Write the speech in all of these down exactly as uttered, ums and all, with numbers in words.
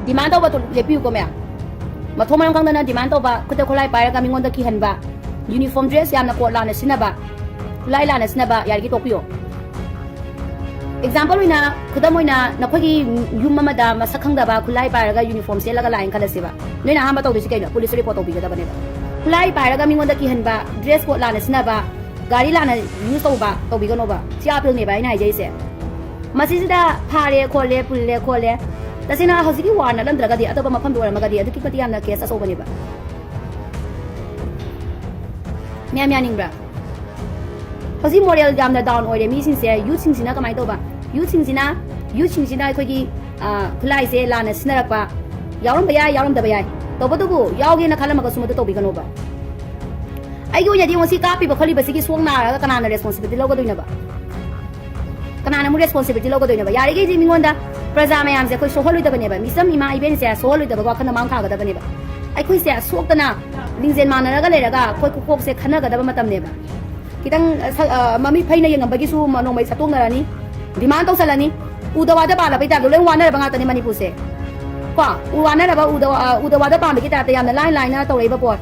Demand ꯇꯧꯕ ꯇꯣ-, ꯂꯦꯞꯄꯤꯌꯨꯀꯣ ꯃꯌꯥꯝ꯫ ꯃꯊꯣꯡ ꯃꯔꯝ ꯈꯪꯗꯅ demand ꯇꯧꯕ, ꯈꯨꯠꯇ ꯈꯨꯠꯂꯥꯏ ꯄꯥꯏꯔꯒ ꯃꯤꯉꯣꯟꯗ ꯀꯤꯍꯟꯕ, uniform dress ꯌꯥꯝꯅ code ꯂꯥꯟꯅ ꯁꯤꯖꯤꯟꯅꯕ, ꯈꯨꯠꯂꯥꯏ ꯂꯥꯟꯅ ꯁꯤꯖꯤꯟꯅꯕ, ꯌꯥꯔꯤꯒꯩ ꯇꯣꯛꯄꯤꯌꯣ꯫ Example ꯑꯣꯏꯅ, ꯈꯨꯗꯝ ꯑꯣꯏꯅ, ꯅꯈꯣꯏꯒꯤ ꯌꯨꯝ ꯑꯃꯗ ꯃꯁꯛ ꯈꯪꯗꯕ ꯈꯨꯠꯂꯥꯏ ꯄꯥꯏꯔꯒ uniform ꯁꯦꯠꯂꯒ ꯂꯥꯛꯑꯦꯅ ꯈꯜꯂꯁꯦꯕ꯫ ꯅꯣꯏꯅ ꯑꯍꯥꯟꯕ ꯇꯧꯗꯣꯏꯁꯤ ꯀꯩꯅꯣ? Police report ꯇꯧꯕꯤꯒꯗꯕꯅꯦꯕ꯫ ꯈꯨꯠꯂꯥꯏ ꯄꯥꯏꯔꯒ ꯃꯤꯉꯣꯟꯗ ꯀꯤꯍꯟꯕ, dress code ꯂꯥꯟꯅ ꯁꯤꯖꯤꯟꯅꯕ, ꯒꯥꯔꯤ ꯂꯥꯟꯅ use ꯇꯧꯕ ꯇꯧꯕꯤꯒꯅꯣꯕ꯫ ꯁꯤ appeal ꯅꯦꯕ ꯑꯩꯅ ꯍꯥꯏꯖꯔꯤꯁꯦ꯫ ꯃꯁꯤꯁꯤꯗ ꯐꯥꯔꯦ ꯈꯣꯠꯂꯦ, ꯄꯨꯜꯂꯦ ꯈꯣꯠꯂꯦ꯫ ꯇꯁꯦꯡꯅ ꯍꯧꯖꯤꯛꯀꯤ war ꯅꯠꯂꯝꯗ꯭ꯔꯒꯗꯤ, ꯑꯇꯣꯞꯄ ꯃꯐꯝꯗ ꯑꯣꯏꯔꯝꯃꯒꯗꯤ ꯑꯗꯨꯛꯀꯤ ꯃꯇꯤꯛ ꯌꯥꯝꯅ case ꯑꯆꯧꯕꯅꯦꯕ꯫ ꯃꯌꯥꯝ ꯌꯥꯅꯤꯡꯕ꯭ꯔꯥ? ꯍꯧꯖꯤꯛ moral ꯌꯥꯝꯅ down ꯑꯣꯏꯔꯦ ꯃꯤꯁꯤꯡꯁꯦ, youth ꯁꯤꯡꯁꯤꯅ ꯀꯃꯥꯏꯅ ꯇꯧꯕ? Youth ꯁꯤꯡꯁꯤꯅ, youth ꯁꯤꯡꯁꯤꯅ ꯑꯩꯈꯣꯏꯒꯤ, ꯑ, ꯈꯨꯠꯂꯥꯏꯁꯦ ꯂꯥꯟꯅ ꯁꯤꯖꯤꯟꯅꯔꯛꯄ ꯌꯥꯎꯔꯝꯕ ꯌꯥꯏ, ꯌꯥꯎꯔꯝꯗꯕ ꯌꯥꯏ꯫ ꯇꯧꯕꯇꯕꯨ ꯌꯥꯎꯒꯦꯅ ꯈꯜꯂꯝꯃꯒꯁꯨ ꯃꯗꯨ ꯇꯧꯕꯤꯒꯅꯣꯕ꯫ ꯑꯩꯒꯤ ꯑꯣꯏꯅꯗꯤ ꯉꯁꯤ ꯀꯥꯞꯄꯤꯕ ꯈꯣꯠꯂꯤꯕꯁꯤꯒꯤ ꯁꯣꯛ ꯅꯥꯔꯒ ꯀꯅꯥꯅ responsibility ꯂꯧꯒꯗꯣꯏꯅꯣꯕ? ꯀꯅꯥꯅ ꯑꯃꯨꯛ responsibility ꯂꯧꯒꯗꯣꯏꯅꯣꯕ? ꯌꯥꯔꯤꯈꯩꯗꯤ ꯃꯤꯉꯣꯟꯗ, ꯄ꯭ꯔꯖꯥ ꯃꯌꯥꯝꯁꯦ ꯑꯩꯈꯣꯏ ꯁꯣꯛꯍꯜꯂꯣꯏꯗꯕꯅꯦꯕ꯫ ꯃꯤꯆꯝ ꯏꯃꯥ ꯏꯕꯦꯟꯁꯦ ꯁꯣꯛꯍꯜꯂꯣꯏꯗꯕ ꯋꯥꯈꯜꯗ ꯃꯥꯡ ꯊꯥꯒꯗꯕꯅꯦꯕ꯫ ꯑꯩꯈꯣꯏꯁꯦ ꯁꯣꯛꯇꯅ ꯂꯤꯡꯖꯦꯜ ꯃꯥꯟꯅꯔꯒ ꯂꯩꯔꯒ ꯑꯩꯈꯣꯏ ꯀꯣꯛꯁꯦ ꯈꯟꯅꯒꯗꯕ ꯃꯇꯝꯅꯦꯕ꯫ ꯈꯤꯇꯪ, ꯑ, ꯁ-, ꯑ, ꯃꯃꯤꯠ ꯐꯩꯅ ꯌꯦꯡꯉꯝꯕꯒꯤꯁꯨ ꯃ-, ꯅꯣꯡꯃꯩ ꯁꯠꯇꯣꯛꯅꯔꯅꯤ, demand ꯇꯧꯁꯜꯂꯅꯤ꯫ ꯎꯗ ꯋꯥꯗ ꯄꯥꯜꯂꯕꯩ type ꯇ ꯂꯣꯏ ꯋꯥꯅꯔꯕ ꯉꯥꯛꯇꯅꯦ ꯃꯅꯤꯄꯨꯔꯁꯦ꯫ ꯀꯣ, ꯎ ꯋꯥꯅꯔꯕ, ꯎꯗ, ꯑ, ꯎꯗ ꯋꯥꯗ ꯄꯥꯟꯕꯒꯤ type ꯇ ꯌꯥꯝꯅ ꯂꯥꯏꯅ ꯂꯥꯏꯅ ꯇꯧꯔꯛꯏꯕ ꯄꯣꯠ꯫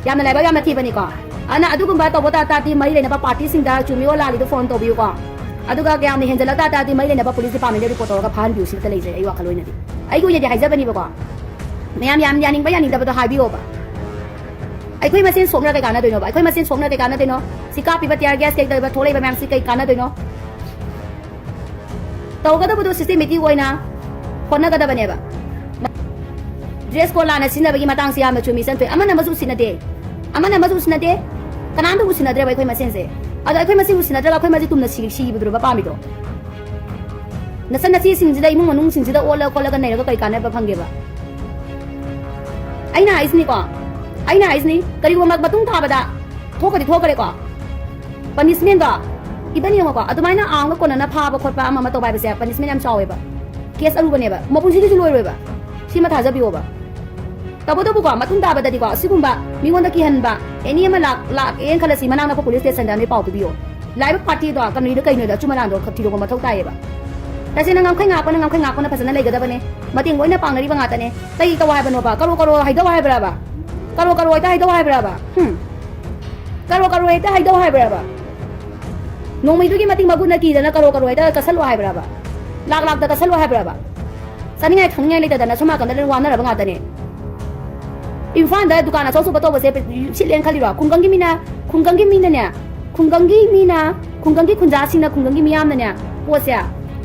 ꯌꯥꯝꯅ ꯂꯥꯏꯕꯛ ꯌꯥꯝꯅ ꯊꯤꯕꯅꯤꯀꯣ꯫ ꯑꯗꯨꯅ ꯑꯗꯨꯒꯨꯝꯕ ꯇꯧꯕ ꯇꯥ ꯇꯥꯔꯗꯤ ꯃꯔꯤ ꯂꯩꯅꯕ party ꯁꯤꯡꯗ ꯆꯨꯝꯃꯤꯑꯣ ꯂꯥꯜꯂꯤꯗꯣ phone ꯇꯧꯕꯤꯌꯨꯀꯣ꯫ ꯑꯗꯨꯒ ꯀꯌꯥꯝꯅ ꯍꯦꯟꯖꯜꯂꯛ ꯇꯥ ꯇꯥꯔꯗꯤ ꯃꯔꯤ ꯂꯩꯅꯕ police department ꯗ report ꯇꯧꯔꯒ ꯐꯥꯍꯟꯕꯤꯌꯨ ꯁꯤꯗ ꯂꯩꯖꯩ ꯑꯩ ꯋꯥꯈꯜ ꯑꯣꯏꯅꯗꯤ꯫ ꯑꯩꯒꯤ ꯑꯣꯏꯅꯗꯤ ꯍꯥꯏꯖꯕꯅꯤꯕꯀꯣ꯫ ꯃꯌꯥꯝ ꯌꯥꯝ ꯌꯥꯅꯤꯡꯕ ꯌꯥꯅꯤꯡꯗꯕꯗꯣ ꯍꯥꯏꯕꯤꯌꯣꯕ꯫ ꯑꯩꯈꯣꯏ ꯃꯁꯦꯟ ꯁꯣꯛꯅ ꯀꯩ ꯀꯥꯟꯅꯗꯣꯏꯅꯣꯕ? ꯑꯩꯈꯣꯏ ꯃꯁꯦꯟ ꯁꯣꯛꯅ ꯀꯩ ꯀꯥꯟꯅꯗꯣꯏꯅꯣ? ꯁꯤ ꯀꯥꯞꯄꯤꯕ tear gas ꯀꯩ ꯇꯧꯔꯤꯕ ꯊꯣꯛꯂꯛꯏꯕ ꯃꯌꯥꯝꯁꯤ ꯀꯩ ꯀꯥꯟꯅꯗꯣꯏꯅꯣ? ꯇꯧꯒꯗꯕꯗꯣ systematic ꯑꯣꯏꯅ ꯍꯣꯠꯅꯒꯗꯕꯅꯦꯕ꯫ Dress code ꯂꯥꯟꯅ ꯁꯤꯖꯤꯟꯅꯕꯒꯤ ꯃꯇꯥꯡꯁꯦ ꯌꯥꯝꯅ ꯆꯨꯝꯃꯤ ꯏꯆꯟꯊꯣꯏ꯫ ꯑꯃꯅ ꯑꯃꯁꯨ ꯎꯁꯤꯟꯅꯗꯦ꯫ ꯑꯃꯅ ꯑꯃꯁꯨ ꯎꯁꯤꯟꯅꯗꯦ꯫ ꯀꯅꯥꯝꯇ ꯎꯁꯤꯟꯅꯗ꯭ꯔꯦꯕ ꯑꯩꯈꯣꯏ ꯃꯁꯦꯟꯁꯦ꯫ ꯑꯗꯣ ꯑꯩꯈꯣꯏ ꯃꯁꯦꯟ ꯎꯁꯤꯟꯅꯗ꯭ꯔꯒ ꯑꯩꯈꯣꯏ ꯃꯁꯦꯟ ꯇꯨꯝꯅ ꯁꯤ-, ꯁꯤꯕꯗꯨꯔꯕ ꯄꯥꯝꯃꯤꯗꯣ? ꯅꯆꯟ ꯅꯆꯦꯁꯤꯡꯁꯤꯗ, ꯏꯃꯨꯡ ꯃꯅꯨꯡꯁꯤꯡꯁꯤꯗ ꯑꯣꯜꯂ ꯈꯣꯠꯂꯒ ꯅꯩꯔꯒ ꯀꯩ ꯀꯥꯟꯅꯕ ꯐꯪꯒꯦꯕ? ꯑꯩꯅ ꯍꯥꯏꯁꯤꯅꯤꯀꯣ, ꯑꯩꯅ ꯍꯥꯏꯁꯤꯅꯤ, ꯀꯔꯤꯒꯨꯝꯕ ꯃꯇꯨꯡ ꯊꯥꯕꯗ ꯊꯣꯛꯈ꯭ꯔꯗꯤ ꯊꯣꯛꯈ꯭ꯔꯦꯀꯣ, punishment ꯗꯣ even ꯌꯦꯡꯉꯣꯀꯣ, ꯑꯗꯨꯃꯥꯏꯅ ꯑꯥꯔꯝꯒ ꯀꯣꯟꯅꯅ ꯐꯥꯕ ꯈꯣꯠꯄ ꯑꯃ ꯑꯃ ꯇꯧꯕ ꯍꯥꯏꯕꯁꯦ punishment ꯌꯥꯝ ꯆꯥꯎꯋꯦꯕ, case ꯑꯔꯨꯕꯅꯦꯕ, ꯃꯄꯨꯟꯁꯤꯒꯤꯁꯨ ꯂꯣꯏꯔꯣꯏꯕ꯫ ꯁꯤꯃ ꯊꯥꯖꯕꯤꯌꯣꯕ꯫ ꯇꯧꯕꯇꯕꯨꯀꯣ, ꯃꯇꯨꯡ ꯇꯥꯕꯗꯗꯤꯀꯣ, ꯑꯁꯤꯒꯨꯝꯕ ꯃꯤꯉꯣꯟꯗ ꯀꯤꯍꯟꯕ, any ꯑꯃ ꯂꯥꯛ-, ꯂꯥꯛꯑꯦꯅ ꯈꯜꯂꯁꯤ, ꯃꯅꯥꯛ ꯅꯛꯄ police station ꯗ ꯅꯣꯏ ꯄꯥꯎ ꯄꯤꯕꯤꯌꯣ꯫ ꯂꯥꯛꯏꯕ party ꯗꯣ ꯀꯔꯤꯗ ꯀꯩꯅꯣꯗ ꯑꯆꯨꯝ ꯑꯔꯥꯟꯗꯣ ꯈꯛ ꯊꯤꯗꯣꯛꯄ ꯃꯊꯧ ꯇꯥꯏꯌꯦꯕ꯫ ꯇꯁꯦꯡꯅ ꯉꯝꯈꯩ ꯉꯥꯛꯄꯅ ꯉꯝꯈꯩ ꯉꯥꯛꯄꯅ ꯐꯖꯅ ꯂꯩꯒꯗꯕꯅꯦ꯫ ꯃꯇꯦꯡ ꯂꯣꯏꯅ ꯄꯥꯡꯅꯔꯤꯕ ꯉꯥꯛꯇꯅꯦ꯫ ꯀꯩ ꯇꯧ ꯍꯥꯏꯕꯅꯣꯕ? ꯀꯔꯣ ꯀꯔꯣ ꯍꯩꯗꯧ ꯍꯥꯏꯕ꯭ꯔꯕ? ꯀꯔꯣ ꯀꯔꯣ ꯍꯦꯛꯇ ꯍꯩꯗꯧ ꯍꯥꯏꯕ꯭ꯔꯕ? ꯍꯨꯝ? ꯀꯔꯣ ꯀꯔꯣ ꯍꯦꯛꯇ ꯍꯩꯗꯧ ꯍꯥꯏꯕ꯭ꯔꯕ? ꯅꯣꯡꯃꯩꯗꯨꯒꯤ ꯃꯇꯤꯛ ꯃꯒꯨꯟꯅ ꯀꯤꯗꯅ ꯀꯔꯣ ꯀꯔꯣ ꯍꯦꯛꯇ ꯀꯠꯁꯜꯂꯣ ꯍꯥꯏꯕ꯭ꯔꯕ? ꯂꯥꯛ ꯂꯥꯛꯇ ꯀꯠꯁꯜꯂꯣ ꯍꯥꯏꯕ꯭ꯔꯕ? ꯆꯥꯅꯤꯡꯉꯥꯏ ꯊꯛꯅꯤꯡꯉꯥꯏ ꯂꯩꯇꯗꯅ ꯁꯣꯝ ꯅꯥꯀꯟꯗ ꯂꯣꯏ ꯋꯥꯅꯔꯕ ꯉꯥꯛꯇꯅꯦ꯫ ꯏꯝꯐꯥꯜꯗ ꯗꯨꯀꯥꯟ ꯑꯆꯧ ꯑꯆꯧꯕ ꯇꯧꯕꯁꯦ ꯁꯤꯠꯂꯦꯅ ꯈꯜꯂꯤꯔꯣ? ꯈꯨꯡꯒꯪꯒꯤ ꯃꯤꯅ, ꯈꯨꯡꯒꯪꯒꯤ ꯃꯤꯅꯅꯦ, ꯈꯨꯡꯒꯪꯒꯤ ꯃꯤꯅ, ꯈꯨꯡꯒꯪꯒꯤ ꯈꯨꯟꯖꯥꯁꯤꯡꯅ, ꯈꯨꯡꯒꯪꯒꯤ ꯃꯤꯌꯥꯝꯅꯅꯦ, ꯄꯣꯠꯁꯦ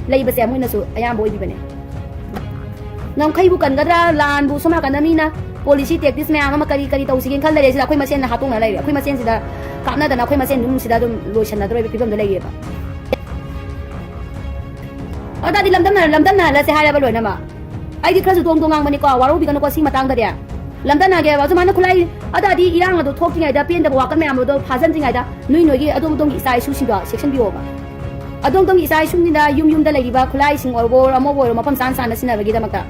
ꯂꯩꯕꯁꯦ ꯃꯣꯏꯅꯁꯨ ꯑꯌꯥꯝꯕ ꯑꯣꯏꯕꯤꯕꯅꯦ꯫ ꯉꯝꯈꯩꯕꯨ ꯀꯟꯒꯗ꯭ꯔꯥ, ꯂꯥꯟꯕꯨ ꯁꯣꯝ ꯅꯥꯀꯟꯗ ꯃꯤꯅ policy tactics ꯃꯌꯥꯝ ꯑꯃ ꯀꯔꯤ ꯀꯔꯤ ꯇꯧꯁꯤꯒꯦꯅ ꯈꯜ ꯂꯩꯔꯦ꯫ ꯁꯤꯗ ꯑꯩꯈꯣꯏ ꯃꯁꯦꯟꯅ ꯍꯥꯠꯇꯣꯛꯅ ꯂꯩꯔꯦ꯫ ꯑꯩꯈꯣꯏ ꯃꯁꯦꯟꯁꯤꯗ ꯀꯥꯞꯅꯗꯅ ꯑꯩꯈꯣꯏ ꯃꯁꯦꯟ ꯑꯗꯨꯝ ꯁꯤꯗ ꯑꯗꯨꯝ ꯂꯣꯏꯁꯟꯅꯗꯣꯔꯤꯕ ꯐꯤꯕꯝꯗ ꯂꯩꯔꯦꯕ꯫ ꯑꯗꯨꯗꯤ ꯂꯝꯗꯝꯅ-, ꯂꯝꯗꯝꯅꯍꯜꯂꯁꯦ ꯍꯥꯏꯔꯕ ꯂꯣꯏꯅꯃꯛ꯫ ꯑꯩꯗꯤ ꯈꯔꯁꯨ ꯗꯣꯡ ꯗꯣꯡ ꯉꯥꯡꯕꯅꯤꯀꯣ, ꯋꯥꯔꯧꯕꯤꯒꯅꯨꯀꯣ ꯁꯤ ꯃꯇꯥꯡꯗꯗꯤ꯫ ꯂꯝꯗꯝꯅꯒꯦꯕ, ꯑꯗꯨꯃꯥꯏꯅ ꯈꯨꯠꯂꯥꯏ, ꯑꯗꯨꯗꯤ ꯏꯔꯥꯡ ꯑꯗꯣ ꯊꯣꯛꯇ꯭ꯔꯤꯉꯩꯗ, ꯄꯦꯟꯗꯕ ꯋꯥꯀꯠ ꯃꯌꯥꯝ ꯑꯗꯣ ꯐꯥꯖꯟꯗ꯭ꯔꯤꯉꯩꯗ ꯅꯣꯏ ꯅꯣꯏꯒꯤ ꯑꯗꯣꯝ ꯑꯗꯣꯝꯒꯤ ꯏꯆꯥ ꯏꯁꯨꯁꯤꯡꯗꯣ ꯆꯦꯛꯁꯤꯟꯕꯤꯌꯣꯕ꯫ ꯑꯗꯣꯝ ꯑꯗꯣꯝꯒꯤ ꯏꯆꯥ ꯏꯁꯨꯁꯤꯡꯅ ꯌꯨꯝ ꯌꯨꯝꯗ ꯂꯩꯔꯤꯕ ꯈꯨꯠꯂꯥꯏꯁꯤꯡ ꯑꯣꯏꯔꯕ ꯑꯣꯏꯔꯣ, ꯑꯃꯕꯨ ꯑꯣꯏꯔꯣ, ꯃꯐꯝ ꯆꯥꯅ ꯆꯥꯅ ꯁꯤꯖꯤꯟꯅꯕꯒꯤꯗꯃꯛꯇ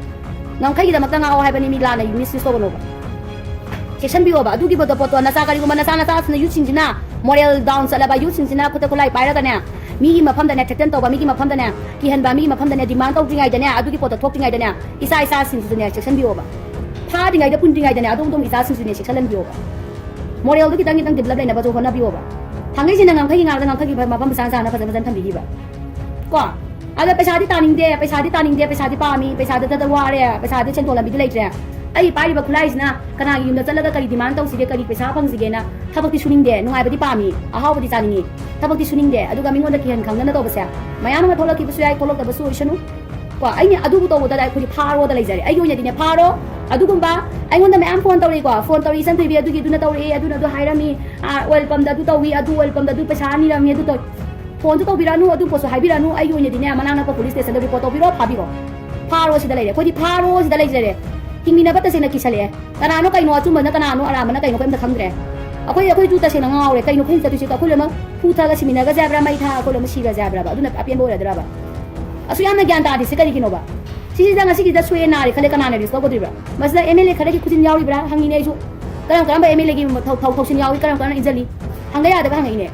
ꯉꯝꯈꯩꯒꯤꯗꯃꯛꯇ ꯉꯥꯛꯑꯣ ꯍꯥꯏꯕꯅꯤ, ꯃꯤ ꯂꯥꯟꯅ misuse ꯇꯧꯒꯅꯣꯕ꯫ ꯆꯦꯛꯁꯤꯟꯕꯤꯌꯣꯕ꯫ ꯑꯗꯨꯒꯤ ꯄꯣꯠꯇꯣ, ꯄꯣꯠꯇꯣ ꯅꯆꯥ, ꯀꯔꯤꯒꯨꯝꯕ ꯅꯆꯥ ꯅꯆꯥꯁꯤꯡꯅ, youth ꯁꯤꯡꯁꯤꯅ moral down ꯆꯠꯂꯕ youth ꯁꯤꯡꯁꯤꯅ ꯈꯨꯠꯇ ꯈꯨꯠꯂꯥꯏ ꯄꯥꯏꯔꯒꯅꯦ, ꯃꯤꯒꯤ ꯃꯐꯝꯗꯅꯦ threaten ꯇꯧꯕ, ꯃꯤꯒꯤ ꯃꯐꯝꯗꯅꯦ ꯀꯤꯍꯟꯕ, ꯃꯤꯒꯤ ꯃꯐꯝꯗꯅꯦ demand ꯇꯧꯗ꯭ꯔꯤꯉꯩꯗꯅꯦ, ꯑꯗꯨꯒꯤ ꯄꯣꯠꯇꯣ ꯊꯣꯛꯇ꯭ꯔꯤꯉꯩꯗꯅꯦ, ꯏꯆꯥ ꯏꯆꯥꯁꯤꯡꯁꯤꯁꯨꯅꯦ ꯆꯦꯛꯁꯤꯟꯕꯤꯌꯣꯕ꯫ ꯐꯥꯗ꯭ꯔꯤꯉꯩꯗ, ꯄꯨꯟꯗ꯭ꯔꯤꯉꯩꯗꯅꯦ, ꯑꯗꯣꯝ ꯑꯗꯣꯝ ꯏꯆꯥꯁꯤꯡꯁꯨꯅꯦ ꯆꯦꯛꯁꯤꯜꯍꯟꯕꯤꯌꯣꯕ꯫ Moralꯗꯣ ꯈꯤꯇꯪ ꯈꯤꯇꯪ develop ꯂꯩꯅꯕꯁꯨ ꯍꯣꯠꯅꯕꯤꯌꯣꯕ꯫ ꯊꯥꯡꯒꯩꯁꯤꯡꯅ ꯉꯝꯈꯩꯒꯤ ꯉꯥꯛꯇ ꯉꯝꯈꯩꯒꯤ ꯃꯐꯝ ꯃꯆꯥ ꯆꯥꯅ ꯐꯖ ꯐꯖꯅ ꯊꯝꯕꯤꯈꯤꯕ꯫ ꯀꯣ? ꯑꯗ ꯄꯩꯁꯥꯗꯤ ꯇꯥꯅꯤꯡꯗꯦ, ꯄꯩꯁꯥꯗꯤ ꯇꯥꯅꯤꯡꯗꯦ, ꯄꯩꯁꯥꯗꯤ ꯄꯥꯝꯃꯤ, ꯄꯩꯁꯥꯗ ꯋꯥꯔꯦ, ꯄꯩꯁꯥꯗꯤ ꯁꯦꯟꯊꯣꯛ ꯂꯝꯕꯤꯗꯤ ꯂꯩꯇ꯭ꯔꯦ꯫ ꯑꯩ ꯄꯥꯏꯔꯤꯕ ꯈꯨꯠꯂꯥꯏꯁꯤꯅ ꯀꯅꯥꯒꯤ ꯌꯨꯝꯗ ꯆꯠꯂꯒ ꯀꯔꯤ demand ꯇꯧꯁꯤꯒꯦ, ꯀꯔꯤ ꯄꯩꯁꯥ ꯐꯪꯁꯤꯒꯦꯅ ꯊꯕꯛꯇꯤ ꯁꯨꯅꯤꯡꯗꯦ, ꯅꯨꯡꯉꯥꯏꯕꯗꯤ ꯄꯥꯝꯃꯤ, ꯑꯍꯥꯎꯕꯗꯤ ꯆꯥꯅꯤꯡꯉꯤ, ꯊꯕꯛꯇꯤ ꯁꯨꯅꯤꯡꯗꯦ꯫ ꯑꯗꯨꯒ ꯃꯤꯉꯣꯟꯗ ꯀꯤꯍꯟ ꯈꯪꯗꯅ ꯇꯧꯕꯁꯦ ꯃꯌꯥꯝ ꯑꯃ ꯊꯣꯛꯂꯛꯈꯤꯕꯁꯨ ꯌꯥꯏ, ꯊꯣꯛꯂꯛꯇꯕꯁꯨ ꯑꯣꯏꯁꯅꯨ꯫ ꯀꯣ, ꯑꯩꯅ ꯑꯗꯨꯕꯨ ꯇꯧꯕꯗ ꯑꯩꯈꯣꯏꯗꯤ ꯐꯥꯔꯣꯗ ꯂꯩꯖꯔꯦ꯫ ꯑꯩꯒꯤ ꯑꯣꯏꯅꯗꯤꯅꯦ, ꯐꯥꯔꯣ, ꯑꯗꯨꯒꯨꯝꯕ ꯑꯩꯉꯣꯟꯗ ꯃꯌꯥꯝ phone ꯇꯧꯔꯛꯏꯀꯣ, phone ꯇꯧꯔꯛꯏ, "ꯏꯆꯟ ꯊꯣꯏꯕꯤ, ꯑꯗꯨꯒꯤ ꯑꯗꯨꯅ ꯇꯧꯔꯛꯑꯦ, ꯑꯗꯨꯅ ꯑꯗꯨ ꯍꯥꯏꯔꯝꯃꯤ, ꯑꯥ, oil pumpꯗ ꯑꯗꯨ ꯇꯧꯏ, ꯑꯗꯨ oil pumpꯗ ꯑꯗꯨ ꯄꯩꯁꯥ ꯅꯤꯔꯝꯃꯤ, ꯑꯗꯨ ꯇꯧꯏ"꯫ Phoneꯁꯨ ꯇꯧꯕꯤꯔꯛꯑꯅꯨ, ꯑꯗꯨ ꯄꯣꯠꯁꯨ ꯍꯥꯏꯕꯤꯔꯛꯑꯅꯨ꯫ ꯑꯩꯒꯤ ꯑꯣꯏꯅꯗꯤꯅꯦ, ꯃꯅꯥꯛ ꯅꯛꯄ police stationꯗ report ꯇꯧꯕꯤꯔꯣ, ꯐꯥꯕꯤꯔꯣ꯫ ꯐꯥꯔꯣ ꯁꯤꯗ ꯂꯩꯔꯦ, ꯑꯩꯈꯣꯏꯗꯤ ꯐꯥꯔꯣ ꯁꯤꯗ ꯂꯩꯖꯔꯦ꯫ ꯍꯤꯡꯃꯤꯟꯅꯕ ꯇꯁꯦꯡꯅ ꯀꯤꯁꯜꯂꯛꯑꯦ꯫ ꯀꯅꯥꯅꯣ ꯀꯩꯅꯣ, ꯑꯆꯨꯝꯕꯅ ꯀꯅꯥꯅꯣ, ꯑꯔꯥꯟꯕꯅ ꯀꯩꯅꯣ, ꯀꯩꯝꯇ ꯈꯪꯗ꯭ꯔꯦ꯫ ꯑꯩꯈꯣꯏ, ꯑꯩꯈꯣꯏꯁꯨ ꯇꯁꯦꯡꯅ ꯉꯥꯎꯔꯦ꯫ ꯀꯩꯅꯣ ꯑꯩꯈꯣꯏꯅ ꯆꯠꯇꯣꯏꯁꯦ? ꯑꯩꯈꯣꯏ ꯂꯣꯏꯅꯃꯛ ꯐꯨ ꯊꯛꯑꯒ ꯁꯤꯃꯤꯟꯅꯒꯁꯦ ꯍꯥꯏꯕ꯭ꯔꯥ, ꯃꯩ ꯊꯥ ꯑꯩꯈꯣꯏ ꯂꯣꯏꯅꯃꯛ ꯁꯤꯔꯁꯦ ꯍꯥꯏꯕ꯭ꯔꯥꯕ? ꯑꯗꯨꯅ ꯑꯄꯦꯟꯕ ꯑꯣꯏꯔꯗ꯭ꯔꯕ? ꯑꯁꯨꯛ ꯌꯥꯝꯅ ꯒ꯭ꯌꯥꯟ ꯇꯥꯗ꯭ꯔꯤꯁꯦ ꯀꯔꯤꯒꯤꯅꯣꯕ? ꯁꯤꯁꯤꯗ ꯉꯁꯤꯒꯤꯗ ꯁꯣꯛꯑꯦ ꯅꯥꯔꯦ ꯈꯜꯂꯦ, ꯀꯅꯥꯅ risk ꯂꯧꯒꯗꯣꯏꯕ? ꯃꯁꯤꯗ MLA ꯈꯔꯒꯤ ꯈꯨꯖꯤꯟ ꯌꯥꯎꯔꯤꯕ꯭ꯔꯥ ꯍꯪꯉꯤꯅꯦ ꯑꯩꯁꯨ꯫ ꯀꯔꯝ ꯀꯔꯝꯕ MLAꯒꯤ ꯊꯧ-, ꯊꯧ-, ꯊꯧꯁꯤꯟ ꯌꯥꯎꯏ, ꯀꯔꯝ ꯀꯔꯝꯅ ꯏꯟꯖꯜꯂꯤ? ꯍꯪꯕ ꯌꯥꯗꯕ ꯍꯪꯉꯛꯏꯅꯦ꯫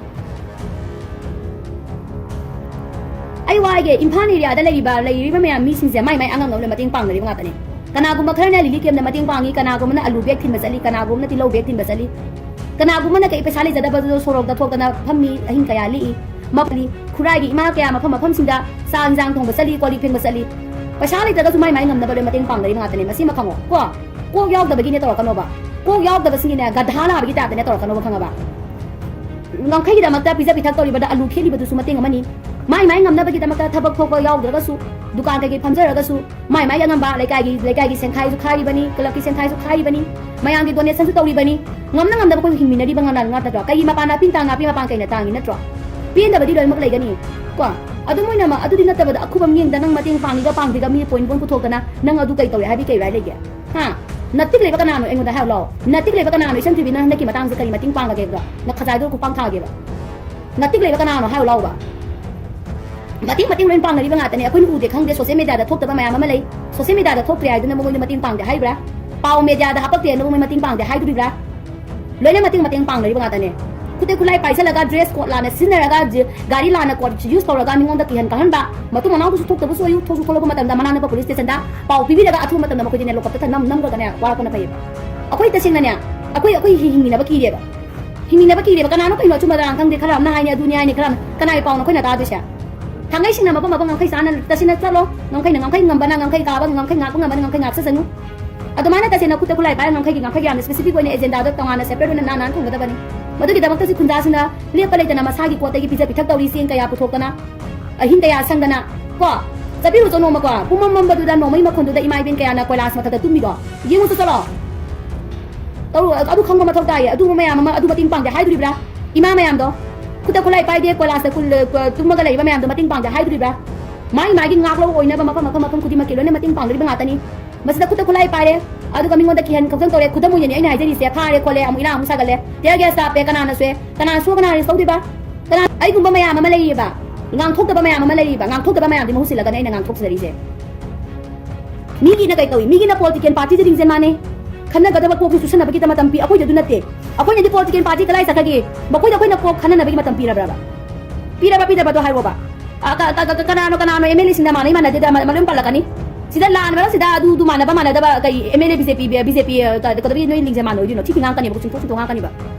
ꯑꯩ ꯋꯥꯒꯦ, ꯏꯝꯐꯥꯜ ꯑꯦꯔꯤꯌꯥꯗ ꯂꯩꯔꯤꯕ, ꯂꯩꯔꯤꯕ ꯃꯌꯥꯝ ꯃꯤꯁꯤꯡꯁꯦ ꯃꯥꯏ ꯃꯥꯏ ꯑꯉꯝ ꯉꯝꯅ ꯃꯇꯦꯡ ꯄꯥꯡꯅꯔꯤꯕ ꯉꯥꯛꯇꯅꯦ꯫ ꯀꯅꯥꯒꯨꯝꯕ ꯈꯔꯅ ꯂꯤꯂꯤ ꯀꯦꯝꯗ ꯃꯇꯦꯡ ꯄꯥꯡꯉꯤ, ꯀꯅꯥꯒꯨꯝꯕꯅ ꯑꯂꯨ ꯕꯦꯒ ꯊꯤꯟꯕ ꯆꯠꯂꯤ, ꯀꯅꯥꯒꯨꯝꯕꯅ ꯇꯤꯜꯍꯧ ꯕꯦꯒ ꯊꯤꯟꯕ ꯆꯠꯂꯤ, ꯀꯅꯥꯒꯨꯝꯕꯅ ꯀꯩ ꯄꯩꯁꯥ ꯂꯩꯖꯗꯕꯗꯨꯗ ꯁꯣꯔꯣꯛꯇ ꯊꯣꯛꯇꯅ ꯐꯝꯃꯤ, ꯑꯍꯤꯡ ꯀꯌꯥ ꯂꯤꯛꯏ꯫ ꯃꯄꯂꯤ ꯈꯨꯔꯥꯏꯒꯤ ꯏꯃꯥ ꯀꯌꯥ ꯃꯐꯝ ꯃꯐꯝꯁꯤꯡꯗ ꯆꯥꯛ ꯏꯟꯖꯥꯡ ꯊꯣꯡꯕ ꯆꯠꯂꯤ, ꯀꯣꯜ ꯂꯤꯛ ꯐꯦꯡꯕ ꯆꯠꯂꯤ꯫ ꯄꯩꯁꯥ ꯂꯩꯇ꯭ꯔꯒꯁꯨ ꯃꯥꯏ ꯃꯥꯏ ꯉꯝꯅꯕ ꯂꯣꯏ ꯃꯇꯦꯡ ꯄꯥꯡꯅꯔꯤꯕ ꯉꯥꯛꯇꯅꯦ꯫ ꯃꯁꯤꯃ ꯈꯪꯉꯣ ꯀꯣ꯫ ꯀꯣꯛ ꯌꯥꯎꯗꯕꯒꯤꯅꯦ ꯇꯧꯔꯛꯀꯅꯣꯕ꯫ ꯀꯣꯛ ꯌꯥꯎꯗꯕꯁꯤꯡꯒꯤꯅꯦ ꯒꯙꯥ ꯂꯥꯕꯒꯤ ꯇꯥꯏꯞꯇꯅꯦ ꯇꯧꯔꯛꯀꯅꯣꯕ, ꯈꯪꯉꯕ? ꯉꯝꯈꯩꯒꯤꯗꯃꯛꯇ ꯄꯤꯖ ꯄꯤꯊꯛ ꯇꯧꯔꯤꯕꯗ ꯑꯂꯨ ꯈꯦꯠꯂꯤꯕꯗꯨꯁꯨ ꯃꯇꯦꯡ ꯑꯃꯅꯤ꯫ ꯃꯥꯏ ꯃꯥꯏ ꯉꯝꯅꯕꯒꯤꯗꯃꯛꯇ ꯊꯕꯛ ꯊꯣꯛꯄ ꯌꯥꯎꯗ꯭ꯔꯒꯁꯨ, ꯗꯨꯀꯥꯟ ꯀꯩꯀꯩ ꯐꯝꯖꯔꯒꯁꯨ, ꯃꯥꯏ ꯃꯥꯏꯒꯤ ꯑꯉꯝꯕ ꯂꯩꯀꯥꯏꯒꯤ, ꯂꯩꯀꯥꯏꯒꯤ ꯁꯦꯟꯈꯥꯏꯁꯨ ꯈꯥꯏꯔꯤꯕꯅꯤ, ꯀ꯭ꯂꯕꯀꯤ ꯁꯦꯟꯈꯥꯏꯁꯨ ꯈꯥꯏꯔꯤꯕꯅꯤ, ꯃꯌꯥꯝꯒꯤ ꯗꯣꯅꯦꯁꯟꯁꯨ ꯇꯧꯔꯤꯕꯅꯤ꯫ ꯉꯝꯅ ꯉꯝꯅꯕ ꯑꯩꯈꯣꯏ ꯍꯤꯡꯃꯤꯟꯅꯔꯤꯕ ꯉꯥ-, ꯉꯥꯛ ꯅꯠꯇ꯭ꯔꯣ? ꯀꯩꯒꯤ ꯃꯄꯥꯟ ꯅꯥꯄꯤ ꯇꯥꯡ ꯅꯥꯄꯤ ꯃꯄꯥꯟ ꯀꯩꯅ ꯇꯥꯡꯉꯤ ꯅꯠꯇ꯭ꯔꯣ? ꯄꯦꯟꯗꯕꯗꯤ ꯂꯣꯏꯅꯃꯛ ꯂꯩꯒꯅꯤ ꯀꯣ꯫ ꯑꯗꯨꯝ ꯑꯣꯏꯅꯃꯛ ꯑꯗꯨꯗꯤ ꯅꯠꯇꯕꯗ ꯑꯈꯨꯕꯝ ꯌꯦꯡꯗ ꯅꯪ ꯃꯇꯦꯡ ꯄꯥꯡꯉꯤꯒ ꯄꯥꯡꯗꯦꯒ ꯃꯤ ꯄꯣꯏꯟ ꯄꯣꯏꯟ ꯄꯨꯊꯣꯛꯇꯅ ꯅꯪ ꯑꯗꯨ ꯀꯩ ꯇꯧꯔꯦ ꯍꯥꯏꯕꯤ ꯀꯩ ꯔꯥꯏ ꯂꯩꯒꯦ? ꯍꯥ? ꯅꯇꯤꯛ ꯂꯩꯕ ꯀꯅꯥꯅꯣ ꯑꯩꯉꯣꯟꯗ ꯍꯥꯏꯌꯨ ꯂꯥꯎ꯫ ꯅꯇꯤꯛ ꯂꯩꯕ ꯀꯅꯥꯅꯣ? ꯏꯆꯟ ꯊꯣꯏꯕꯤꯅ ꯍꯟꯗꯛꯀꯤ ꯃꯇꯥꯡꯁꯦ ꯀꯔꯤ ꯃꯇꯦꯡ ꯄꯥꯡꯉꯒꯦꯕ? ꯅꯈꯖꯥꯏꯗꯣ ꯈꯨꯄꯥꯡ ꯊꯥꯒꯦꯕ꯫ ꯅꯇꯤꯛ ꯂꯩꯕ ꯀꯅꯥꯅꯣ ꯍꯥꯏꯌꯨ ꯂꯥꯎꯕ꯫ ꯃꯇꯦꯡ ꯃꯇꯦꯡ ꯂꯣꯏ ꯄꯥꯡꯅꯔꯤꯕ ꯉꯥꯛꯇꯅꯦ꯫ ꯑꯩꯈꯣꯏꯅ ꯎꯗꯦ ꯈꯪꯗꯦ, ꯁꯣꯁꯤꯌꯦꯜ ꯃꯦꯗꯤꯌꯥꯗ ꯊꯣꯛꯇꯕ ꯃꯌꯥꯝ ꯑꯃ ꯂꯩ꯫ ꯁꯣꯁꯤꯌꯦꯜ ꯃꯦꯗꯤꯌꯥꯗ ꯊꯣꯛꯇ꯭ꯔꯦ ꯍꯥꯏꯗꯨꯅ ꯃꯉꯣꯟꯗ ꯃꯇꯦꯡ ꯄꯥꯡꯗꯦ ꯍꯥꯏꯔꯤꯕ꯭ꯔꯥ? ꯄꯥꯎ ꯃꯦꯗꯤꯌꯥꯗ ꯍꯥꯄꯛꯇꯦ ꯍꯥꯏꯅ ꯃꯉꯣꯟꯗ ꯃꯇꯦꯡ ꯄꯥꯡꯗꯦ ꯍꯥꯏꯗꯣꯔꯤꯕ꯭ꯔꯥ? ꯂꯣꯏꯅ ꯃꯇꯦꯡ ꯃꯇꯦꯡ ꯄꯥꯡꯅꯔꯤꯕ ꯉꯥꯛꯇꯅꯦ꯫ ꯈꯨꯠꯇ ꯈꯨꯠꯂꯥꯏ ꯄꯥꯏꯁꯜꯂꯒ, ꯗ꯭ꯔꯦꯁ ꯀꯣꯗ ꯂꯥꯟꯅ ꯁꯤꯖꯤꯟꯅꯔꯒ, ꯖꯤ-, ꯒꯥꯔꯤ ꯂꯥꯟꯅ ꯀꯣꯗ ꯌꯨꯁ ꯇꯧꯔꯒ ꯃꯤꯉꯣꯟꯗ ꯀꯤꯍꯟ ꯀꯥꯍꯟꯕ, ꯃꯇꯨꯡ ꯃꯅꯥꯎꯗꯨꯁꯨ ꯊꯣꯛꯇꯕꯁꯨ ꯑꯣꯏꯌꯨ, ꯊꯣꯛꯁꯨ ꯊꯣꯛꯂꯛꯄ ꯃꯇꯝꯗ ꯃꯅꯥꯛ ꯅꯛꯄ ꯄꯨꯂꯤꯁ ꯁ꯭ꯇꯦꯁꯟꯗ ꯄꯥꯎ ꯄꯤꯕꯤꯔꯒ ꯑꯊꯨꯕ ꯃꯇꯝꯗ ꯃꯈꯣꯏꯗꯤꯅꯦ ꯂꯣꯀꯞꯇ ꯊ-, ꯅꯝ-, ꯅꯝꯈ꯭ꯔꯒꯅꯦ ꯋꯥꯔꯛꯄꯅ ꯐꯩꯌꯦꯕ꯫ ꯑꯩꯈꯣꯏ ꯇꯁꯦꯡꯅꯅꯦ, ꯑꯩꯈꯣꯏ, ꯑꯩꯈꯣꯏ ꯍꯤ-, ꯍꯤꯡꯃꯤꯟꯅꯕ ꯀꯤꯔꯦꯕ꯫ ꯍꯤꯡꯃꯤꯟꯅꯕ ꯀꯤꯔꯦꯕ꯫ ꯀꯅꯥꯅꯣ ꯀꯩꯅꯣ ꯑꯆꯨꯝ ꯑꯔꯥꯟ ꯈꯪꯗꯦ, ꯈꯔ ꯑꯃꯅ ꯍꯥꯏꯅꯤ, ꯑꯗꯨꯅꯤ ꯍꯥꯏꯅꯤ, ꯈꯔ ꯑꯃꯅ, ꯀꯅꯥꯒꯤ ꯄꯥꯎꯅꯣ ꯑꯩꯈꯣꯏꯅ ꯇꯥꯗꯣꯏꯁꯦ? ꯊꯥꯡꯒꯩ ꯁꯤꯡꯅ ꯃꯐꯝ ꯃꯐꯝ ꯉꯝꯈꯩ ꯆꯥꯅ ꯇꯁꯦꯡꯅ ꯆꯠꯂꯣ꯫ ꯉꯝꯈꯩꯅ ꯉꯝꯈꯩ ꯉꯝꯕꯅ ꯉꯝꯈꯩ ꯀꯥꯕ, ꯉꯝꯈꯩ ꯉꯥꯛꯄ ꯉꯝꯕꯅ ꯉꯝꯈꯩ ꯉꯥꯛꯆꯁꯅꯨ꯫ ꯑꯗꯨꯃꯥꯏꯅ ꯇꯁꯦꯡꯅ ꯈꯨꯠꯇ ꯈꯨꯠꯂꯥꯏ ꯄꯥꯏꯔꯒ ꯉꯝꯈꯩꯒꯤ ꯉꯝꯈꯩꯒꯤ ꯌꯥꯝꯅ ꯁ꯭ꯄꯦꯁꯤꯐꯤꯛ ꯑꯣꯏꯅ ꯑꯦꯖꯦꯟꯗꯥꯗꯣ ꯇꯣꯉꯥꯟꯅ ꯁꯦꯄꯔꯦꯠ ꯑꯣꯏꯅ ꯅꯥꯟ ꯅꯥꯟ ꯊꯝꯒꯗꯕꯅꯤ꯫ ꯃꯗꯨꯒꯤꯗꯃꯛꯇꯁꯨ ꯈꯨꯟꯖꯥꯁꯤꯡꯅ ꯂꯦꯞꯄ ꯂꯩꯇꯅ ꯃꯁꯥꯒꯤ ꯀꯣꯠꯇꯒꯤ ꯄꯤꯖ ꯄꯤꯊꯛ ꯇꯧꯔꯤ, ꯆꯦꯡ ꯀꯌꯥ ꯄꯨꯊꯣꯛꯇꯅ, ꯑꯍꯤꯡ ꯀꯌꯥ ꯁꯪꯗꯅ, ꯀꯣ? ꯆꯠꯄꯤꯔꯨꯆꯣ ꯅꯣꯡꯃ, ꯀꯣ? ꯄꯨꯡꯃꯝ ꯃꯝꯕꯗꯨꯗ ꯅꯣꯡꯃꯩ ꯃꯈꯣꯟꯗꯨꯗ ꯏꯃꯥ ꯏꯕꯦꯟ ꯀꯌꯥꯅ ꯀꯣꯏꯂꯥꯁ ꯃꯊꯛꯇ ꯇꯨꯝꯃꯤꯗꯣ ꯌꯦꯡꯉꯨꯆꯣ ꯆꯠꯂꯣ꯫ ꯇꯧ-, ꯑꯗꯨ ꯈꯪꯕ ꯃꯊꯧ ꯇꯥꯏꯌꯦ꯫ ꯑꯗꯨ ꯃꯌꯥꯝ ꯑꯃ, ꯑꯗꯨ ꯃꯇꯦꯡ ꯄꯥꯡꯗꯦ ꯍꯥꯏꯗꯣꯔꯤꯕ꯭ꯔꯥ? ꯏꯃꯥ ꯃꯌꯥꯝꯗꯣ, ꯈꯨꯠꯇ ꯈꯨꯠꯂꯥꯏ ꯄꯥꯏꯗꯦ, ꯀꯣꯏꯂꯥꯁꯇ ꯀꯨꯜ-, ꯀ-, ꯇꯨꯝꯃꯒ ꯂꯩꯔꯤꯕ ꯃꯌꯥꯝꯗꯣ ꯃꯇꯦꯡ ꯄꯥꯡꯗꯦ ꯍꯥꯏꯗꯣꯔꯤꯕ꯭ꯔꯥ? ꯃꯥꯒꯤ ꯃꯥꯒꯤ ꯉꯥꯛꯂꯧ ꯑꯣꯏꯅꯕ ꯃꯐꯝ, ꯃꯐꯝ, ꯃꯐꯝ ꯈꯨꯗꯤꯡꯃꯛꯀꯤ ꯂꯣꯏꯅ ꯃꯇꯦꯡ ꯄꯥꯡꯗꯣꯔꯤꯕ ꯉꯥꯛꯇꯅꯤ꯫ ꯃꯁꯤꯗ ꯈꯨꯠꯇ ꯈꯨꯠꯂꯥꯏ ꯄꯥꯏꯔꯦ, ꯑꯗꯨꯒ ꯃꯤꯉꯣꯟꯗ ꯀꯤꯍꯟ ꯈꯣꯠꯍꯟ ꯇꯧꯔꯦ꯫ ꯈꯨꯗꯝ ꯑꯣꯏꯅꯅꯤ ꯑꯩꯅ ꯍꯥꯏꯖꯔꯤꯁꯦ, ꯐꯥꯔꯦ ꯈꯣꯠꯂꯦ, ꯑꯃꯨꯛ ꯏꯔꯥꯡ ꯑꯃꯨꯛ ꯁꯥꯒꯠꯂꯦ, tear gas ꯀꯥꯞꯄꯦ, ꯀꯅꯥꯅ ꯁꯣꯛꯑꯦ? ꯀꯅꯥꯅ ꯁꯣꯛꯑ ꯀꯅꯥ arrest ꯇꯧꯗꯣꯏꯕ? ꯀꯅꯥ? ꯑꯩꯒꯨꯝꯕ ꯃꯌꯥꯝ ꯑꯃ ꯂꯩꯔꯤꯕ, ꯉꯥꯡꯊꯣꯛꯇꯕ ꯃꯌꯥꯝ ꯑꯃ ꯂꯩꯔꯤꯕ, ꯉꯥꯡꯊꯣꯛꯇꯕ ꯃꯌꯥꯝꯗꯤ ꯃꯍꯨꯠ ꯁꯤꯜꯂꯒꯅꯤ ꯑꯩꯅ ꯉꯥꯡꯊꯣꯛꯆꯔꯤꯁꯦ꯫ ꯃꯤꯒꯤꯅ ꯀꯩ ꯇꯧꯏ? ꯃꯤꯒꯤꯅ political party ꯁꯦ ꯂꯤꯡꯖꯦꯜ ꯃꯥꯟꯅꯩ, ꯈꯟꯅꯒꯗꯕ ꯀꯣꯛꯁꯨ ꯆꯨꯁꯟꯅꯕꯒꯤꯗꯃꯛ ꯃꯇꯝ ꯄꯤ꯫ ꯑꯩꯈꯣꯏꯗꯤ ꯑꯗꯨ ꯅꯠꯇꯦ꯫ ꯑꯩꯈꯣꯏꯅꯗꯤ political party ꯀꯗꯥꯏ ꯆꯠꯈ꯭ꯔꯒꯦ? ꯃꯈꯣꯏꯗ ꯑꯩꯈꯣꯏꯅ ꯀꯣꯛ ꯈꯟꯅꯅꯕꯒꯤ ꯃꯇꯝ ꯄꯤꯔꯕ꯭ꯔꯕ? ꯄꯤꯔꯕ ꯄꯤꯗꯕꯗꯣ ꯍꯥꯏꯔꯣꯕ꯫ ꯑ, ꯀ-, ꯀ-, ꯀ-, ꯀꯅꯥꯅꯣ, ꯀꯅꯥꯅꯣ MLA ꯁꯤꯡꯅ ꯃꯥꯟꯅꯩ ꯃꯥꯟꯅꯗꯦꯗ ꯃ-, ꯃꯔꯝ ꯄꯜꯂꯛꯀꯅꯤ꯫ ꯁꯤꯗ ꯂꯥꯟ ꯃꯔꯛꯁꯤꯗ ꯑꯗꯨ, ꯑꯗꯨ ꯃꯥꯟꯅꯕ ꯃꯥꯟꯅꯗꯕ ꯀꯩ MLA BJP, BJP, ꯑ, ꯀ-, ꯀꯩꯗꯧꯕꯒꯤ ꯅꯣꯏ ꯂꯤꯡꯖꯦꯜ ꯃꯥꯟꯅꯔꯣꯏꯗꯣꯏꯅꯣ? ꯊꯤ ꯊꯤ ꯉꯥꯡꯉꯛꯀꯅꯦꯕ, ꯆꯨꯝꯊꯣꯛ ꯆꯨꯝꯊꯣꯛ ꯉꯥꯡꯉꯛꯀꯅꯦꯕ꯫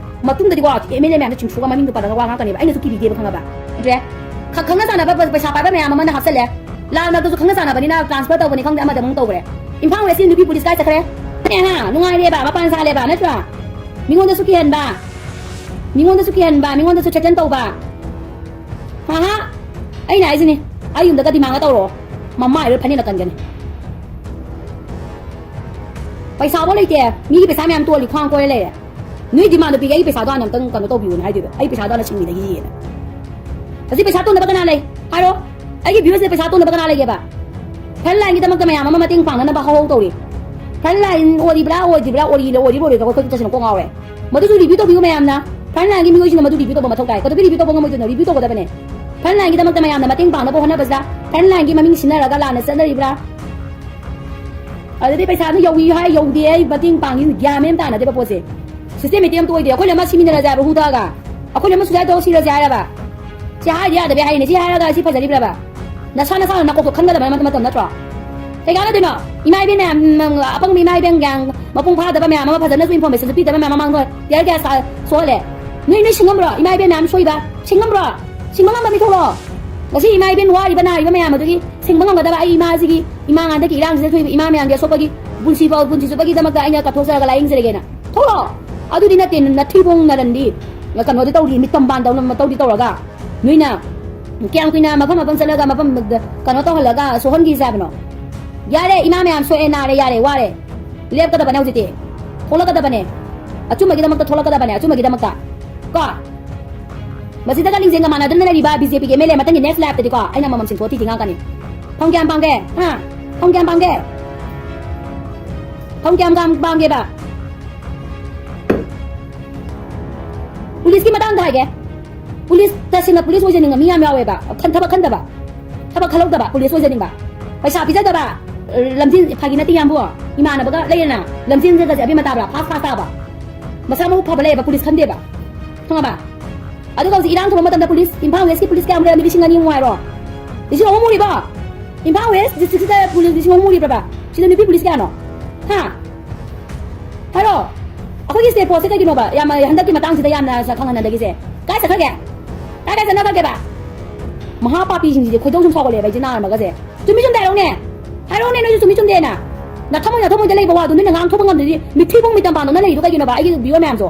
ꯃꯇꯨꯡꯗꯗꯤꯀꯣ, MLA ꯃꯌꯥꯝꯗꯣ ꯆꯤꯡꯊꯣꯛꯑꯒ ꯃꯃꯤꯡꯗꯣ ꯄꯜꯂꯒ ꯋꯥ ꯉꯥꯡꯉꯛꯀꯅꯦꯕ꯫ ꯑꯩꯅꯁꯨ ꯀꯤꯕꯤꯗꯦꯕ, ꯈꯪꯉꯕ? ꯗ꯭ꯔꯦ꯫ ꯈ-, ꯈꯪꯅ ꯆꯥꯟꯅꯕ ꯄ-, ꯄꯩꯁꯥ ꯄꯥꯏꯕ ꯃꯌꯥꯝ ꯑꯃꯅ ꯍꯥꯞꯆꯜꯂꯦ꯫ ꯂꯥꯟ ꯃꯔꯛꯇꯁꯨ ꯈꯪꯅ ꯆꯥꯟꯅꯕꯅꯤꯅ transfer ꯇꯧꯕꯅꯤ ꯈꯪꯗꯦ, ꯑꯃꯗ ꯑꯃꯨꯛ ꯇꯧꯈ꯭ꯔꯦ꯫ ꯏꯝꯐꯥꯜ West ꯀꯤ ꯅꯨꯄꯤ ꯄꯨꯂꯤꯁ ꯀꯥꯏ ꯆꯠꯈ꯭ꯔꯦ? ꯑꯦ ꯍꯥ, ꯅꯨꯡꯉꯥꯏꯔꯦꯕ, ꯃꯄꯥꯟ ꯁꯥꯜꯂꯦꯕ, ꯅꯠꯇ꯭ꯔꯥ? ꯃꯤꯉꯣꯟꯗꯁꯨ ꯀꯤꯍꯟꯕ, ꯃꯤꯉꯣꯟꯗꯁꯨ ꯀꯤꯍꯟꯕ, ꯃꯤꯉꯣꯟꯗꯁꯨ threaten ꯇꯧꯕ꯫ ꯑꯍꯥ, ꯑꯩꯅ ꯍꯥꯏꯁꯤꯅꯤ, ꯑꯩ ꯌꯨꯝꯗꯒ demand ꯒ ꯇꯧꯔꯛꯑꯣ, ꯃꯃꯥꯏ ꯂꯣꯏ ꯐꯅꯦꯛꯅ ꯀꯟꯒꯅꯤ꯫ ꯄꯩꯁꯥꯐꯧ ꯂꯩꯇꯦ, ꯃꯤꯒꯤ ꯄꯩꯁꯥ ꯃꯌꯥꯝ ꯇꯣꯜꯂꯤ, ꯈ꯭ꯋꯥꯡ ꯀꯣꯏꯔ ꯂꯩꯔꯦ꯫ ꯅꯣꯏ demand ꯗꯨ ꯄꯤꯒꯦ, ꯑꯩꯒꯤ ꯄꯩꯁꯥꯗꯣ ꯍꯥꯟꯅ ꯑꯝꯇꯪ ꯀꯩꯅꯣ ꯇꯧꯕꯤꯌꯨꯅ ꯍꯥꯏꯗꯣꯏꯕ, ꯑꯩ ꯄꯩꯁꯥꯗꯣ ꯍꯥꯟꯅ ꯁꯤꯡꯃꯤꯟꯅꯈꯤꯒꯦꯅ꯫ ꯍꯧꯖꯤꯛ ꯄꯩꯁꯥ ꯇꯣꯟꯅꯕ ꯀꯅꯥ ꯂꯩ? ꯍꯥꯏꯔꯣ꯫ ꯑꯩꯒꯤ views ꯁꯦ ꯄꯩꯁꯥ ꯇꯣꯟꯅꯕ ꯀꯅꯥ ꯂꯩꯒꯦꯕ? Frontline ꯒꯤꯗꯃꯛꯇ ꯃꯌꯥꯝ ꯑꯃ ꯃꯇꯦꯡ ꯄꯥꯡꯅꯅꯕ ꯍꯧꯍꯧ ꯇꯧꯔꯤ꯫ Frontline ꯑꯣꯏꯔꯤꯕ꯭ꯔꯥ, ꯑꯣꯏꯗ꯭ꯔꯤꯕ꯭ꯥ, ꯑꯣꯏꯔꯤ-, ꯑꯣꯏꯔꯤꯕ꯭ꯔꯥ, ꯑꯣꯏꯔꯣꯏꯗ꯭ꯔꯥ, ꯑꯩꯈꯣꯏ ꯇꯁꯦꯡꯅ ꯀꯣꯛ ꯉꯥꯎꯔꯦ꯫ ꯃꯗꯨꯁꯨ review ꯇꯧꯕꯤꯌꯨ ꯃꯌꯥꯝꯅ꯫ Frontline ꯒꯤ ꯃꯤꯑꯣꯏꯁꯤꯡꯅ ꯃꯗꯨ review ꯇꯧꯕ ꯃꯊꯧ ꯇꯥꯏ꯫ ꯀꯩꯗꯧꯕꯩ review ꯇꯧꯕ ꯉꯝꯃꯣꯏꯗꯣꯏꯅꯣ? Review ꯇꯧꯒꯗꯕꯅꯦ꯫ Frontline ꯒꯤꯗꯃꯛꯇ ꯃꯌꯥꯝꯅ ꯃꯇꯦꯡ ꯄꯥꯡꯅꯕ ꯍꯣꯠꯅꯕꯁꯤꯗ Frontline ꯒꯤ ꯃꯃꯤꯡ ꯁꯤꯟꯅꯔꯒ ꯂꯥꯟꯅ ꯆꯠꯅꯔꯤꯕ꯭ꯔꯥ? ꯑꯗꯨꯗꯤ ꯄꯩꯁꯥꯗꯨ ꯌꯧꯏ ꯍꯥꯏ, ꯌꯧꯗꯦ ꯍꯥꯏ, ꯃꯇꯦꯡ ꯄꯥꯡꯉꯤ, ꯒ꯭ꯌꯥꯟ ꯃꯦꯟ ꯇꯥꯅꯗꯦꯕ ꯄꯣꯠꯁꯦ꯫ Systematic ꯑꯝꯇ ꯑꯣꯏꯗꯦ꯫ ꯑꯩꯈꯣꯏꯅ ꯑꯃ ꯁꯤꯃꯤꯟꯅꯔꯁꯦ ꯍꯥꯏꯕ ꯍꯨꯗꯥꯒ? ꯑꯩꯈꯣꯏꯅ ꯑꯃ suicide ꯇꯧꯔ ꯁꯤꯔꯁꯦ ꯍꯥꯏꯔꯕ? ꯁꯤ ꯍꯥꯏꯗꯤ ꯌꯥꯗꯕ ꯍꯥꯏꯅꯦ꯫ ꯁꯤ ꯍꯥꯏꯔꯒ ꯁꯤ ꯐꯖꯔꯤꯕ꯭ꯔꯕ? ꯅꯁꯥ ꯅꯁꯥꯅ ꯅꯀꯣꯛꯇꯣ ꯈꯟꯒꯗꯕ ꯃꯇꯝ ꯅꯠꯇ꯭ꯔꯣ? ꯀꯩ ꯀꯥꯟꯅꯗꯣꯏꯅꯣ? ꯏꯃꯥ ꯏꯕꯦꯟ ꯃꯌꯥꯝ, ꯅꯪ ꯑꯄꯪꯕ ꯏꯃꯥ ꯏꯕꯦꯟ ꯒ꯭ꯌꯥꯟ ꯃꯄꯨꯡ ꯐꯥꯗꯕ ꯃꯌꯥꯝ ꯑꯃ ꯐꯖꯅꯁꯨ information ꯁꯨ ꯄꯤꯗꯕ ꯃꯌꯥꯝ ꯃꯃꯥꯡꯗ tear gas ꯁꯣꯛꯍꯜꯂꯦ꯫ ꯅꯣꯏ, ꯅꯣꯏ ꯁꯤꯡꯉꯝꯕ꯭ꯔꯣ? ꯏꯃꯥ ꯏꯕꯦꯟ ꯃꯌꯥꯝ ꯁꯣꯛꯏꯕ? ꯁꯤꯡꯉꯝꯕ꯭ꯔꯣ? ꯁꯤꯡꯕ ꯉꯝꯕ ꯃꯤ ꯊꯣꯛꯂꯛꯑꯣ꯫ ꯉꯁꯤ ꯏꯃꯥ ꯏꯕꯦꯟ ꯋꯥꯔꯤꯕ ꯅꯥꯔꯤꯕ ꯃꯌꯥꯝ ꯑꯗꯨꯒꯤ ꯁꯤꯡꯕ ꯉꯝꯒꯗꯕ ꯑꯩ ꯏꯃꯥꯁꯤꯒꯤ, ꯏꯃꯥ ꯍꯟꯗꯛꯀꯤ ꯏꯔꯥꯡꯁꯤꯗ ꯊꯣꯛꯏꯕ ꯏꯃꯥ ꯃꯌꯥꯝꯒꯤ ꯑꯁꯣꯛꯄꯒꯤ ꯄꯨꯟꯁꯤ ꯐꯥꯎ, ꯄꯨꯟꯁꯤ ꯆꯨꯞꯄꯒꯤꯗꯃꯛꯇ ꯑꯩꯅ ꯀꯠꯊꯣꯛꯆꯔꯒ ꯂꯥꯏꯌꯦꯡꯖꯔꯒꯦꯅ ꯊꯣꯛꯂꯛꯑꯣ꯫ ꯑꯗꯨꯗꯤ ꯅꯠꯇꯦ, ꯅꯊꯤꯕꯣꯡ ꯅꯔꯟꯗꯤ ꯀꯩꯅꯣꯗꯤ ꯇꯧꯔꯤ, ꯃꯤꯠ ꯇꯝꯕꯥꯟꯗꯧꯅ ꯃꯇꯧꯗꯤ ꯇꯧꯔꯒ ꯅꯣꯏꯅ ꯀꯌꯥꯝ ꯀꯨꯏꯅ ꯃꯐꯝ ꯃꯐꯝ ꯆꯠꯂꯒ ꯃꯐꯝ ꯀꯩꯅꯣ ꯇꯧꯍꯜꯂꯒ ꯁꯣꯛꯍꯟꯈꯤꯁꯦ ꯍꯥꯏꯕꯅꯣ? ꯌꯥꯔꯦ, ꯏꯃꯥ ꯃꯌꯥꯝ ꯁꯣꯛꯑꯦ ꯅꯥꯔꯦ, ꯌꯥꯔꯦ, ꯋꯥꯔꯦ꯫ ꯂꯦꯞꯀꯗꯕꯅꯦ ꯍꯧꯖꯤꯛꯇꯤ꯫ ꯊꯣꯛꯂꯛꯀꯗꯕꯅꯦ꯫ ꯑꯆꯨꯝꯕꯒꯤꯗꯃꯛꯇ ꯊꯣꯛꯂꯛꯀꯗꯕꯅꯦ, ꯑꯆꯨꯝꯕꯒꯤ ꯗꯃꯛꯇ꯫ ꯀꯣ? ꯃꯁꯤꯗꯒ ꯂꯤꯡꯖꯦꯜꯒ ꯃꯥꯟꯅꯗꯅ ꯂꯩꯔꯤꯕ BJP ꯒꯤ MLA ꯃꯊꯪꯒꯤ next live ꯇꯗꯤꯀꯣ, ꯑꯩꯅ ꯑꯃꯃꯝ ꯁꯤꯟꯊꯣꯛꯑ ꯊꯤꯊꯤ ꯉꯥꯡꯀꯅꯤ꯫ ꯐꯝ ꯀꯌꯥꯝ ꯄꯥꯝꯒꯦ? ꯍꯥ? ꯐꯝ ꯀꯌꯥꯝ ꯄꯥꯝꯒꯦ? ꯐꯝ ꯀꯌꯥꯝ ꯀꯌꯥꯝ ꯄꯥꯝꯒꯦꯕ? ꯄꯨꯂꯤꯁꯀꯤ ꯃꯇꯥꯡꯗ ꯍꯥꯏꯒꯦ꯫ ꯄꯨꯂꯤꯁ, ꯇꯁꯦꯡꯅ ꯄꯨꯂꯤꯁ ꯑꯣꯏꯖꯅꯤꯡꯕ ꯃꯤ ꯌꯥꯝ ꯌꯥꯎꯋꯦꯕ꯫ ꯈꯟ-, ꯊꯕꯛ ꯈꯟꯗꯕ꯫ ꯊꯕꯛ ꯈꯜꯍꯧꯗꯕ, ꯄꯨꯂꯤꯁ ꯑꯣꯏꯖꯅꯤꯡꯕ꯫ ꯄꯩꯁꯥ ꯄꯤꯖꯗꯕ, ꯂꯝꯖꯤꯡ, ꯐꯥꯒꯤ ꯅꯠꯇꯦ ꯏꯌꯥꯝꯕꯨ꯫ ꯏꯃꯥꯟꯅꯕꯒ ꯂꯩꯔꯦꯅ, ꯂꯝꯖꯤꯡꯗꯒꯁꯦ ꯑꯕꯦꯝꯃ ꯇꯥꯕ꯭ꯔꯥ? ꯐꯥꯁ ꯐꯥꯁ ꯇꯥꯕ꯫ ꯃꯁꯥ ꯃꯎ ꯐꯕ ꯂꯩꯌꯦꯕ, ꯄꯨꯂꯤꯁ ꯈꯟꯗꯦꯕ꯫ ꯈꯪꯉꯕ? ꯑꯗꯨꯒ ꯍꯧꯖꯤꯛ ꯏꯔꯥꯡ ꯊꯣꯛꯄ ꯃꯇꯝꯗ ꯄꯨꯂꯤꯁ, ꯏꯝꯐꯥꯜ ꯋꯦꯁꯀꯤ ꯄꯨꯂꯤꯁ ꯀꯌꯥꯝ ꯂꯩꯔꯝꯃꯤ? ꯂꯤꯁꯤꯡ ꯑꯅꯤꯃꯨꯛ ꯍꯥꯏꯔꯣ? ꯂꯤꯁꯤꯡ ꯑꯍꯨꯝ ꯎꯔꯤꯕꯣ? ꯏꯝꯐꯥꯜ ꯋꯦꯁ ꯗꯤꯁꯇ꯭ꯔꯤꯛꯁꯤꯗ ꯄꯨꯂꯤꯁ ꯂꯤꯁꯤꯡ ꯑꯍꯨꯝ ꯎꯔꯤꯕ꯭ꯔꯕ? ꯁꯤꯗ ꯅꯨꯄꯤ ꯄꯨꯂꯤꯁ ꯀꯌꯥꯅꯣ? ꯍꯥ? ꯍꯥꯏꯔꯣ꯫ ꯑꯩꯈꯣꯏꯒꯤ ꯁ꯭ꯇꯦꯠ ꯐꯣꯔꯁꯁꯦ ꯀꯩꯒꯤꯅꯣꯕ ꯌꯥꯝꯅ ꯍꯟꯗꯛꯀꯤ ꯃꯇꯥꯡꯁꯤꯗ ꯌꯥꯝꯅ ꯈꯪꯍꯟꯅꯗꯒꯤꯁꯦ? ꯀꯥꯏ ꯆꯠꯈ꯭ꯔꯒꯦ? ꯀꯥꯏ ꯀꯥꯏ ꯆꯠꯅꯈ꯭ꯔꯒꯦꯕ? ꯃꯍꯥ ꯄꯥꯄꯤꯁꯤꯡꯁꯤꯗꯤ ꯈꯣꯏꯗꯧ ꯁꯨꯝ ꯁꯥꯎꯒꯠꯂꯦꯕ ꯑꯩꯁꯦ ꯅꯥꯔꯝꯃꯒꯁꯦ꯫ ꯆꯨꯝꯃꯤ ꯆꯨꯝꯗꯦ ꯍꯥꯏꯔꯛꯎꯅꯦ꯫ ꯍꯥꯏꯔꯛꯎꯅꯦ ꯅꯣꯏꯁꯨ ꯆꯨꯝꯃꯤ ꯆꯨꯝꯗꯦꯅ꯫ ꯅꯊꯃꯣꯏ ꯅꯊꯃꯣꯏꯗ ꯂꯩꯕ ꯋꯥꯗꯣ ꯅꯣꯏꯅ ꯉꯥꯡꯊꯣꯛꯄ ꯉꯝꯗ꯭ꯔꯗꯤ ꯃꯤꯊꯤꯕꯣꯡ ꯃꯤꯇꯝ ꯄꯥꯟꯗꯧꯅ ꯂꯩꯔꯤꯗꯣ ꯀꯩꯒꯤꯅꯣꯕ ꯑꯩꯒꯤ ꯚꯤꯌꯨꯋꯔ ꯃꯌꯥꯝꯁꯨ?